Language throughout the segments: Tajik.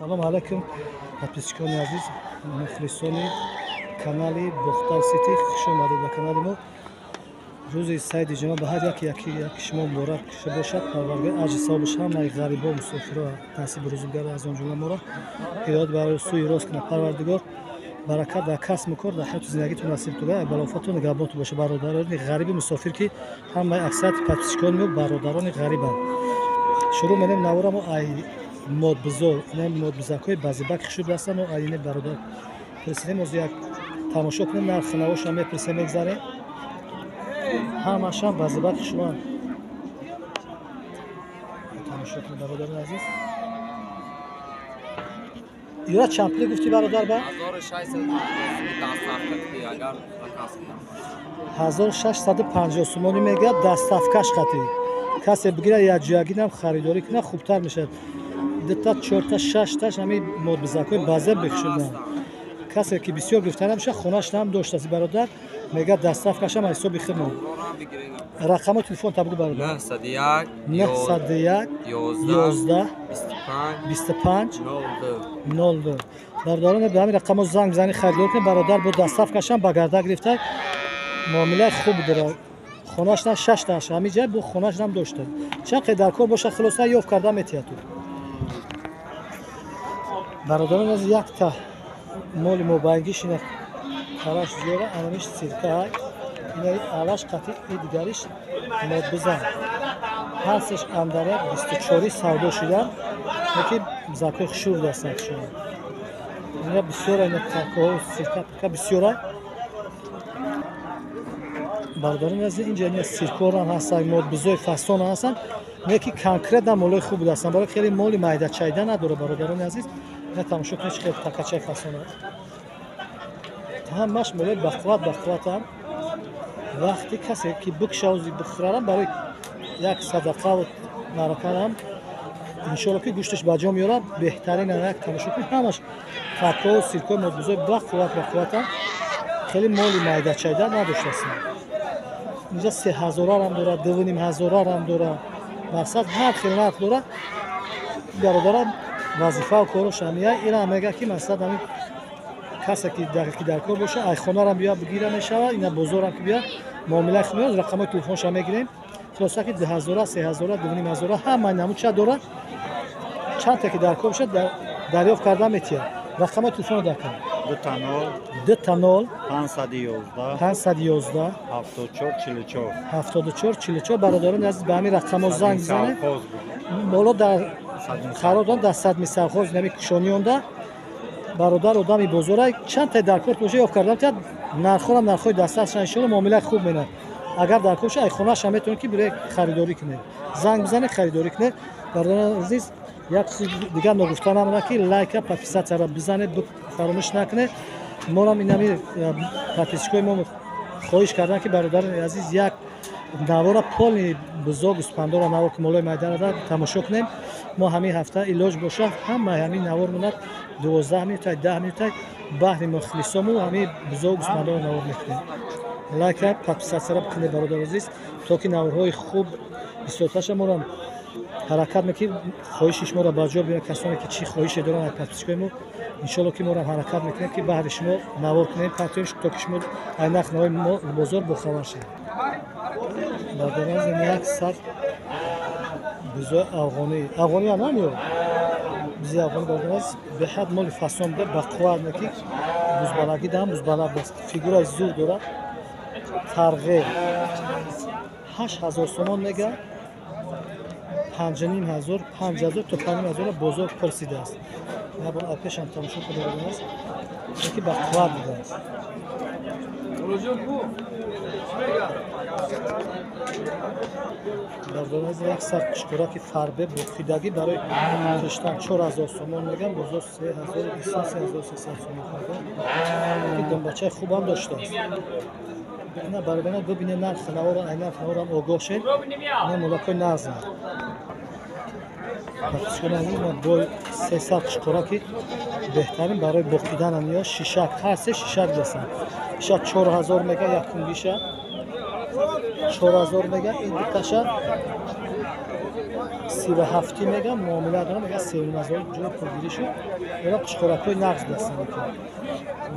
Салом алайкум, подписчикони азиз, мухлисони канали Бохтар Сити, хуш омадед ба канали мо. Рӯзи сайди ҷумъа ба ҳар яки шумо муборак бошад. Парвардигор аҷри савобаш ҳамаи ғарибо, мусофиро насиби рӯзгар, аз он ҷумла моро ҳидоят ба сӯи рост кунад. Парвардигор баракат дар касбу кор, дар ҳаёту зиндагитон насиб кунад, балофату нигаҳбонтон бошад. Бародарони ғариби мусофир, ки ҳамаи аксарияти подписчикони мо бародарони ғарибанд. Шурӯъ менем наворамо ай модбизо, инам модбизакҳои базибак хушуд ҳастанд. Мо ай ине бародар пурсидем, оз як тамошо кунем, нархи навошро мепурсем, мегзарем. Ҳамашам базибак хушуанд. Тамошо кунем, бародарони азиз. Юра, чанд пулӣ гуфтӣ, бародар? Ба 1650 сомонӣ мегӯяд, доставкаш қатӣ. Касе бигирад, якҷоягинам харидорӣ кунад, хубтар мешавад. Дута, чорта, шашташ ҳамин модбизакҳои базе бихшуданд. Касе ки бисёр гирифта намешавад, хонашам доштаси бародар мегӯяд, доставкашам аз ҳисоби худмон. Рақамҳои телефон та бугӯ, бародар. 901 901 11 11 25 25 02. 02. Бародарон, ба ҳамин рақамҳо занг бизанед, харидорӣ кунед. Бародар бо доставкашам ба гарда гирифта, муомилаи хуб дорад. Хонашам шашташ ҳамин ҷай бо хонашам дошта. Чанд қадр дар кор бошад, хулоса ёфт карда метиҳад. Бародарон, аз якта моли мобайнгиш ина караш зиёра, анамиш сирка, ина алаш қатӣ, и дигариш модбизан. Ҳарсеш андарак 24 савдо шудан, лекин закои хушур дастанд шудан. Ина бисёра, ина такоҳо, сирка пирка бисёра. Бародарон азиз, инҷа ина сиркорам ҳастанд, модбизои фасон ҳастанд, лекин конкретно молои хуб ҳастанд. Барои хеле моли майдачайда надорад, бародарони азиз. Ина тамошо кунед, чӣ хел такачаи фасон аст. Ҳамаш молои бақувват, бақувватам. Вақте касе ки бикшавзи бихӯрарам барои як садақаву маракаам, иншоалло ки гӯшташ ба ҷо меорад, беҳтарин. Як тамошо кунед, ҳамаш такоҳу сиркои модбизои бақувват, бақувватам. Хеле моли майдачайда надоштастанд. Инҷа 3000-арам дорад, 2500-арам дорад. Мақсад ҳар хел нарх дорад. Бародарам вазифаву корош ҳамия. Ира мегӯяд, ки мақсад ҳамин касе ки дар кор боша, ай хонарам бия бигира мешавад, ина бозорам ки бия муомилаи хуб меояд, рақамҳои телефонша мегирем. Хулоса ки 2000, 3000, 2500 ҳамаи намудча дорад. Чандта ки дар кор бошад, дарёфт карда метиҳад. Рақамҳои телефонро дар кун. 00 00 511 511 74 44. 74 44. Бародарони азиз, ба ҳамин рақамҳо занг бизанед. Боло дар қарор доранд, дар садми савхоз нами кушонионда. Бародар одами бозора, чанд та дар кор боша, ёфт карда метиҳад. Нархҳорам нархҳои дастраст, иншоалло муомилаи хуб менад. Агар дар кор боша, ай хонаашам метавонед ки бире харидорӣ кунед. Занг бизанед, харидорӣ кунед. Бародарони азиз, як чизи дигар ногуфта намонад, ки лайка, подписатсияро бизанед, фаромӯш накунед. Морам инами подписчикои мо хоҳиш карданд, ки бародарони азиз, як навора полный бузо, гӯспандора навор, ки молои майданада тамошо кунем. Мо ҳамин ҳафта илоҷ бошад, ҳамаи ҳамин навор монад 12 минутай, 10 минутай, баҳри мухлисому ҳамин бузо, гӯспандора навор мекунем. Лайка, подписатсияро бикунед, бародари азиз, то ки наворҳои хуб бисёрташа. Морам ҳаракат мекунем хоҳиши шуморо ба ҷо биёрем. Касоне ки чӣ хоҳише доранд аз подписчикои мо, иншоалло ки морам ҳаракат мекунем, ки баҳри шумо навор кунем, партоем, то ки шумо ай нарх навои бозор бохабар шавед. Бародарон, як сар бузои афғонӣ, афғонӣ ам ё бузи афғонӣ, бародарон азиз, беҳад моли фасон буда, бақувват, ки бузбалагӣ дам бузбалаг аст, фигураи зур дорад. Тарғе 8000 сомон мегӯяд, 5500, 5000 то 5500 бозор пурсидааст. Ябор пешам тамошо кунед, аст ки бақувват будааст. Бародарон азиз, як сар қушқураки фарбе боқидагӣ барои киштан 4000 сомон мегӯям, бозор 3200, 3300 сомон карда. Ки думбачаи хубам доштааст. Ина бародарон, бибинед нархи наворо, ай нархи наворам огоҳ шед. Ина молакҳои нағзанд. Подписчикони азиз, ма бо 300 қушқураки беҳтарин барои боқиданам ё шишак, ҳар се шишак дастанд. Иша 4000 мега, якумгиша 4000 мега, ин дуташа 37 мега муомила дорам, мега 3,5 ҷои пулгирӣ шуд. Ера қушқоракҳои нағз дастан мекунад.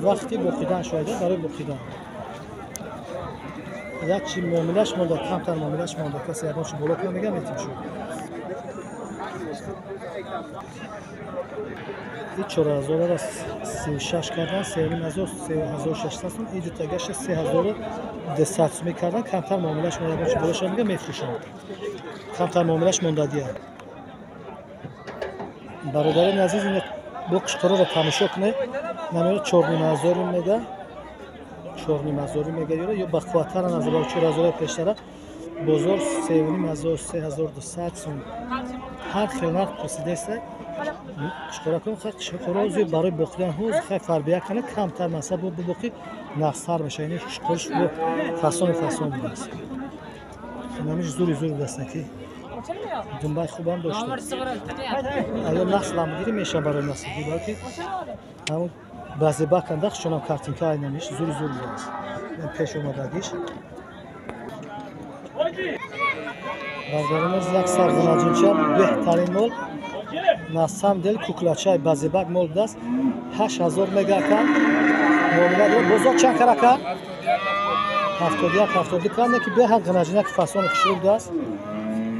Вақти боқидан шояд барои боқидан. Як чи муомилаш монда, камтар муомилаш монда, касе ягон чи боло кунад мега метим шуд. И 4000-ро 36 кардан, 3500, 3600 сум, и дутагаша 3200 сум кардан, камтар муомилаш монда, ягон чи боло шуд мега мефурӯшанд. Камтар муомилаш мондагия. Бародарони азиз, ин бо қушқороро тамошо кунед. Намера 4500 мега, 4500 мега ёра ё ба қувваттаран аз 4000 пештара. Бозор 3500, 3200 сум. Ҳар хел нарх пурсидааст. Қушқоракон қушқоро зуд барои боқидан ҳоз хай фарбия кана камтар масаб бо боқи нақстар мешавад. Ин қушқориш бо фасон фасон будааст. Намиш зури зур будааст ки думбай хубам дошта. Аё насламгирӣ мешавад барои наслгирӣ, балки ҳамон баъзе баканда хушонам картинка ай намиш зури зур будааст. Пеш омадагиш. Бародароназ як сар ғанаҷинча беҳтарин мол на самом деле куклачай базебак мол будааст. 8000 мега ака муомила дорад. Бозор чанд кар ака? 71 72 кар, не ки беҳад ғанаҷина ки фасони хушрӯ будааст.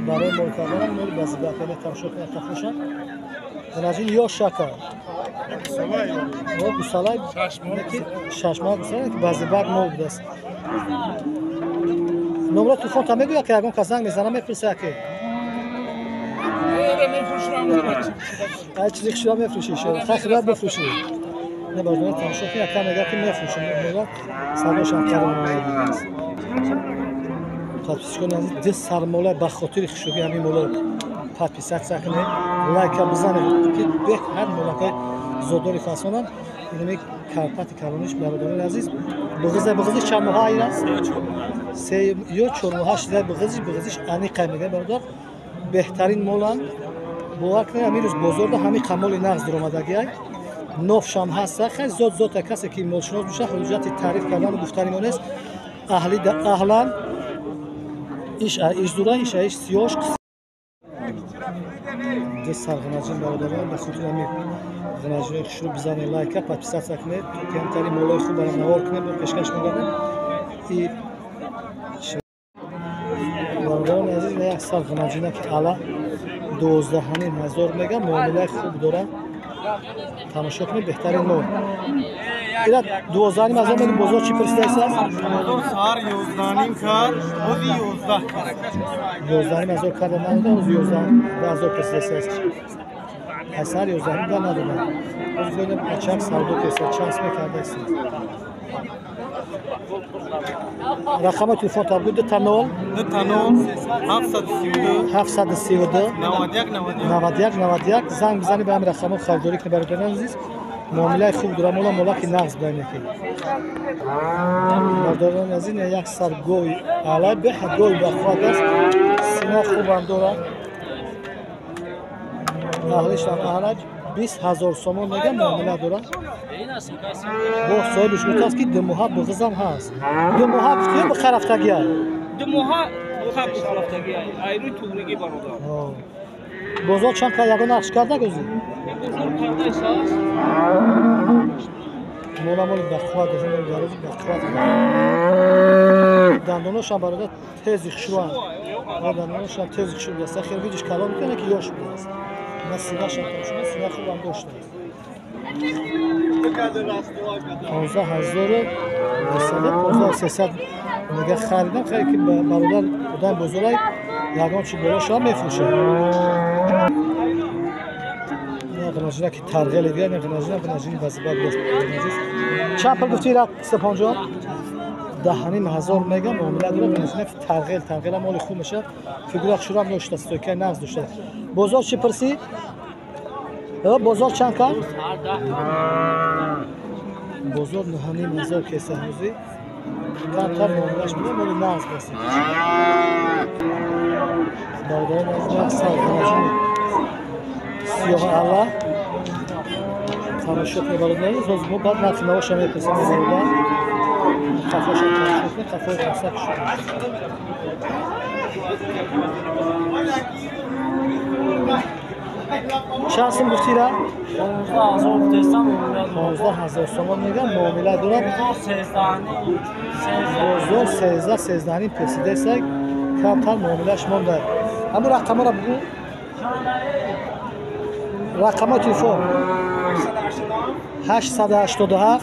Барои мол кардан мол базебак яъне тамошо кунед тафошан. Ғанаҷин ёш ака. Гусалай ки 6 моҳ гусалай ки базебак мол будааст. Номро телефон та мегӯяд ки ягон кас занг мезанад мепурсад ки ай чизи хушро мефурӯшӣ, хай худат бифурӯшӣ. Не бародарон тамошо кунед, яка мегӯяд ки мефурӯшам, мегӯяд садошам карам. Подписчикони азиз, ду сармола ба хотири хушрӯгии ҳамин моларо подписатсия кунед, лайка бизанед ки беҳад молакҳои зодори фасонанд. Инаме карпати калониш бародарони азиз, буғиза буғизиш чанд моҳа айр аст? 3 ё 4 моҳа шида буғизиш, буғизиш аниқа мегӯяд бародар. Беҳтарин моланд. Бовар кунед ҳамин рӯз бозорда ҳамин қамоли нағз дуромадагиай. Нофшам ҳаста, хай зот зота касе ки молшинос бошад, ҳуҷҷати таъриф кардану гуфтани мо нест. Аҳли аҳлан иш иш дура иш иш сиёш. Ду сар ғанаҷин бародарон, ба хотири ҳамин ғанаҷинои хушрӯ бизанед лайка, подписатсия кунед, камтари молои хуб барам навор кунед, бо пешкаш мегардем. И бародарони азиз, як сар ғанаҷина ки ала 12500 мега, муомилаи хуб дорад. Тамошо кунед, беҳтарин мол. Ира 12500 мега, бозор чӣ пурсидааст? Бозор сар 11.5 кард, ҳози 11 кард. 11500 карда надода, ҳози 11000 пурсидааст. Асар 11 да надода. Ҳози бинем ачак савдо кеса, чанд сме кардааст. Рақами телефон табгӯ 20 20 732 732 91 91 91. Занг бизанед ба ҳамин рақамҳо харидорӣ кунед бародарони азиз. Муомилаи хуб дорад, мола молаки нағз будаем яке. Бародарони азиз, як сар гови алай беҳад гови бақувват аст, сина хубам дорад. Аҳлишам аҳлаҷ 20000 сомон мега муомила дорад. Бо соҳибиш гуфтааст ки ду моҳа буғизам ҳаст. Ду моҳа гуфтӣ ё бихарафтагия? Ду моҳа бихарафтагия, айрӯи туғригӣ бародар. Бозор чанд кар ягон нақш карда гӯзӣ? Бозор кардааст ҳаст. Мола моли бақувват аст, моли дарози бақувват. Дандоношам бародар тези хушрӯанд. Дандоношам тези хушрӯ будааст. Хел видиш калон мекунад ки ёш будааст. На синашам тамошо, сина хубам доштааст. 15200 15300 мега харидам, хеле ки бародар одам бозорай ягон чи боло шава мефурӯшад. Ғанаҷина ки тарғеле дигар, ин ғанаҷина ғанаҷини вазибат дошт. Чанд пул гуфтӣ ира Сепонҷон? 10500 мега муомила дорад. Ғанаҷина ки тарғел, тарғела моли хуб мешавад. Фигура хушрӯам доштааст, стойкаи нағз доштааст. Бозор чӣ пурсӣ? Бозор чанд кард? Бозор 9500 кеса ҳозир. Камтар муомилаш буда, моли нағз баст. Бародарони азиз, як сар ғанаҷини сиёҳ ала тамошо кунед бародарони азиз. Ҳозир мо баъд нархи навоша мепурсем бародар. Қафоша тамошо кунед, қафои қасак шуд. Чанд сум гуфтира? 15 000 сомон мегам, муомила дорад. Бозор 13, 13.5 пурсидесак, камтар муомилаш монда. Ҳамун рақамаро бугӯ. Рақамҳои телефон 887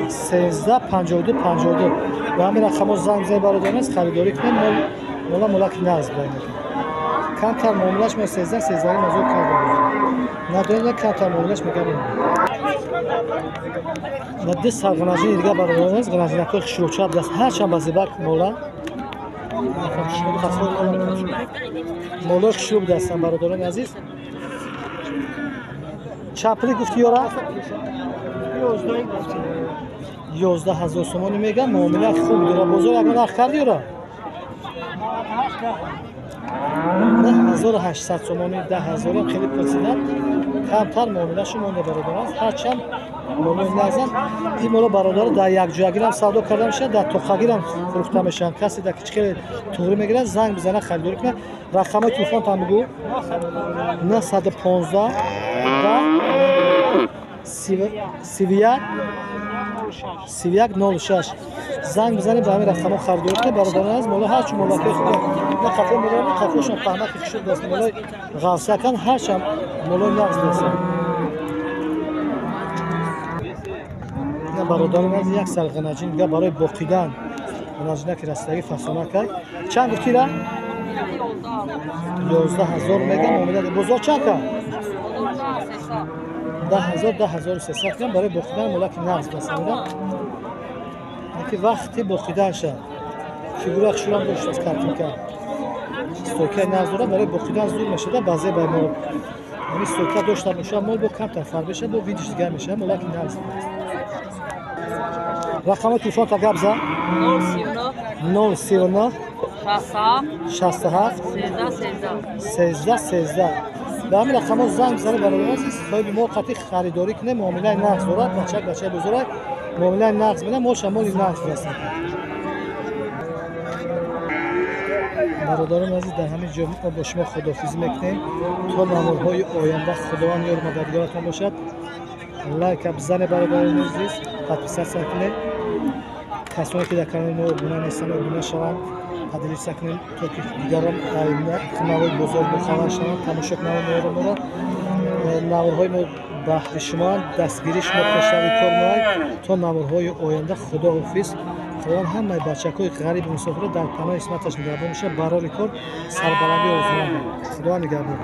13 52 52. Ба ҳамин рақамҳо занг бизанед, бародарон аст, харидорӣ кунед. Мола молаки нағз бай мекунад. Камтар муомилаш мо 13, 13.5 ҳазор карда надорем, камтар муомилаш мегам. Ва ду сар ғанаҷини дига, бародарон аст, ғанаҷинакҳои хушрӯча даст, ҳарчанд ба зебак мола молои хушрӯ будастанд, бародарони азиз. Чанд пулӣ гуфти ёра? 11 000 сомонӣ мегам, муомила хуб дора. Бозор ягон нарх карди ёра? 9800 сомонӣ, 10 000-ам хеле пурсиданд, камтар муомилашу монда, бародар аст. Ҳарчанд молои нағзанд ин моло, бародаро, дар якҷоягирам савдо карда мешавад, дар тоқагирам фурӯхта мешаванд. Касе дар ки хеле туғрӣ мегирад, занг бизана, харидорӣ кунад. Рақамҳои телефонтан бигӯ. 915 10 31 31 06. Занг бизанед, ба ҳамин рақамҳо харидорӣ кунед, бародарон аз моло. Ҳарчи молакҳои худо на қафо молони қафошон паҳнаки хушуд даст, молои ғафсакан, ҳарчанд молои нағз дастанд. Ина, бародарон аз, як сар ғанаҷин дига барои боқидан, ғанаҷинаки растагӣ фасона кард. Чанд гуфтира? 11 000 мегам, муомила. Бозор чанд кард? 10 000, 10 300 кам. Барои боқидан молаки нағз дастанд, ки вақти боқиданша фигура хушрам доштааст, картинка стойкаи нағз дорад, барои боқидан зур мешуда. Баъзе ба мол ҳамин стойка дошта бошад, мол бо камтар фарқ мешавад, бо видиш дигар мешавад, молаки нағз. Рақами телефонта гап зан. 039 67 13 13. Ба ҳамин рақамҳо занг бизанед, бародарон азиз, соҳиби мол қатъи харидорӣ кунед. Муомилаи нағз дорад, бачак бачаи бозорак, муомилаи нағз менам, молша моли нағз расад. Бародарон азиз, дар ҳамин ҷо мо бо шумо худоҳофизӣ мекунем то наворҳои оянда. Худованд ёру мададгоратон бошад. Лайка бизанед, бародарони азиз, подписаться кунед. Касоне ки дар канали мо обуна нестанд, обуна шаванд, поделиться кунед, то ки дигарон навои бозор бохабар шаванд, тамошо кунанд моро. Моро наворҳои мо баҳри шумоанд, дастгирии шумо пешрави кор мояд. То наворҳои оянда худоҳофиз. Худованд ҳамаи бачакҳои ғариби мусофирро дар паноҳи исматаш нигаҳбон бошад. Барори кор, сарбаландӣ орзумандам. Худованд нигаҳбон.